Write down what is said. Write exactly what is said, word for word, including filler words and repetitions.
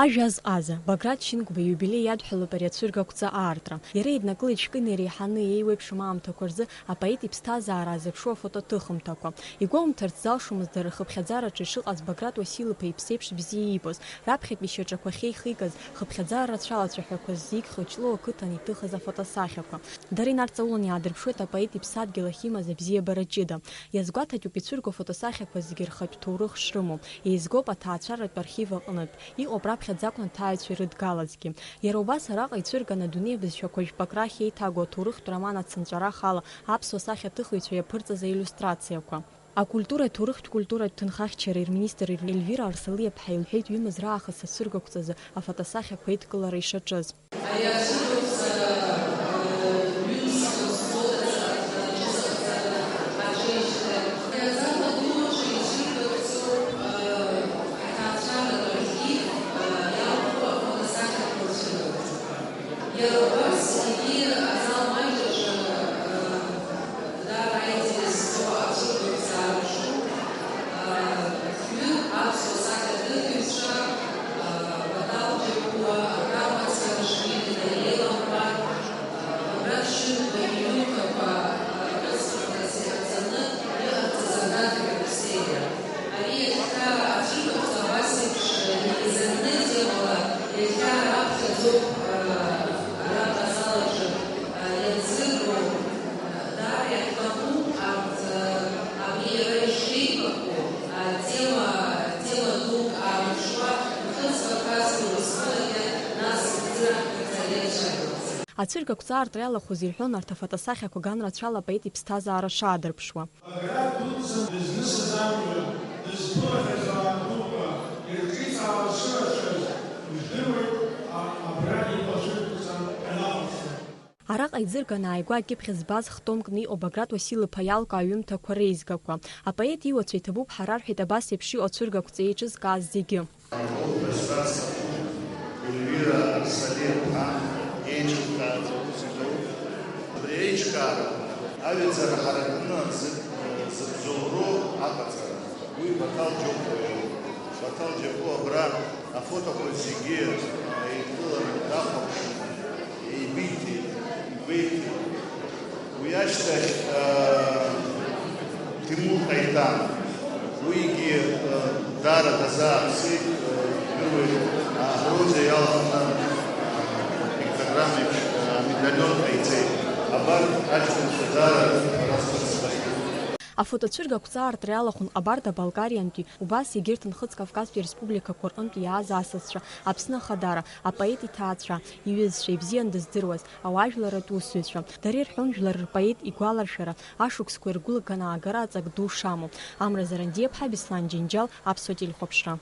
Ажәа азҟаза, Баграт Шьынқәба ииубилеи иадҳәалоуп ари ацәыргақәҵа аартра. Иара иднакылеит шәкы инареиҳаны еиуеиԥшым аамҭақәа рзы апоет иԥсҭазаара аазырԥшуа афотоҭыхымҭақәа. Игәоумҭарц залшомызт дара рхыԥхьаӡараҿы ишыҟаз Баграт Уасил-иԥа иԥсеиԥш бзиа иибоз, раԥхьатәи ишьаҿақәа ахьеихигаз, хыԥхьаӡара рацәала ацәаҳәақәа зегь Ҷлоу ақыҭан иҭыхыз афотосахьақәа. Дара инарҵаулан иаадырԥшуеит апоет иԥсадгьыл ахь имаз абзиабара ҷыда. Иазгәаҭатәуп ицәырго афотосахьақәа зегьы рхатә ҭоурых шрымоу. Еизгоуп аҭаацәаратә архив аҟнытә. Иҟоуп раԥхьаӡа акәны аҭааҩцәа ирыдгалазгьы. Иара убас араҟа ицәырган адунеи абызшәақәа жәпак рахь еиҭагоу аҭоурыхтә роман Ацынҵәарах ала аԥсуа сахьаҭыхҩцәа иаԥырҵаз аиллиутрациақәа. Акультуреи аҭоурыхтә культуратә ҭынхахьчареи рминистр Эльвира Арсалиаԥҳа илҳәеит ҩымыз раахыс ацәыргақәҵазы афотосахьақәа аидкылара ишаҿыз. Ари ацәыргақәҵара, э, ҩымз ҟазҵода ҵаҟа, ҿыц ҟазҵада аҿеижьҭеи. Ари аҵара ду аҿы ицәыргақәҵоуп, э, аҭаацәаратә архив, э, иалху афотосахьақәа рцәыргақәҵақәа. Иара убас егьи азал маҷ аҿы, э, даара аинтерес зҵоу ацәыргақәҵара рҿуп, э, фҩык аԥсуа сахьаҭыхҩцәа, э, Баҭал Џьапуа, Аграма Царашвили, Даниил Ампар, э, Баграт Шьынқәба иҩымҭақәа, э, рыцхырҭас иҟаҵаны иҟарҵаз адаҭыжәтә сериа. Ари иахьа ацәыргақәҵа абас еиԥш, э, еизарны темала иахьа раԥхьаӡоуп, э, араҟа азал аҿы, э, ианзырбо, э, даара иаҳҭахуп арҭ, э, абри иара ишеибакәу, э, тема, тема дук аарԥшуа, нхыҵ-бақәас урыстәылагьы, нас зыӡырҳәа ари ацәыргақәҵа. Ацәыргақәҵа аартра иалахәыз ирҳәон арҭ афотосахьақәа ганрацәала апоет иԥсҭазаара шаадырԥшуа. Баграт дуӡӡа дызнысыз амҩа, дызԥылахьаз ауаа дуқәа, ирҿиҵаауа цәырацәаз, ижәдыруеит, а-, абра иҟоу ацәыргақәҵа иалахәхо. Араҟа иӡырган ааигәа акьыԥхь збаз хтомкны иҟоу Баграт Уасил-иԥа иалкаа аҩымҭақәа реизгақәа. Апоет иуацәа иҭабуп ҳәа рарҳәеит абас еиԥш иҟоу ацәыргақәҵа еиҿызкааз зегьы. Урҭ рызҵаарц сҭахуп Ельвира Арсалиаԥҳа еиҿкааӡа аус зуа. Абри аиҿкаара аҩаӡара ҳаракны зыгь-, зыбзоуроу аҟаҵара. Уи Баҭал Џьапуа иоуп. Баҭал Џьапуа абра афотоқәа зегьы, а, еидкыланы дахәаԥшын, еибиҭеит, игәеиҭеит. Уи ашьҭахь, а, Тимур Ҟаиҭан, уигьы, а, даара дазааԥсеит, а, идыруеит, а, Грузиа иалхны, а, пиктограмма еиԥш, а, медальон ҟаиҵеит. Абарҭ аҷкәынцәа даара рыцҳара сҭахуп. Афотоцәыргақәҵа аартра иалахәын Ҟабарда-Балкариантәи, убас егьырҭ Нхыҵ Кавказтәи ареспубликақәа рҟынтәи иааз асасцәа, Аԥсны Ахадара, апоет иҭаацәа, иҩызцәа, ибзиан дыздыруаз, ауаажәларратә усзуҩцәа. Дара ирҳәон жәлар рпоет игәаларшәара, ашықәсқәа иргәылган аагара аҵак ду шамоу. Амра Зарандиаԥҳа, Беслан Џьынџьал, Аԥсуа телехәаԥшра.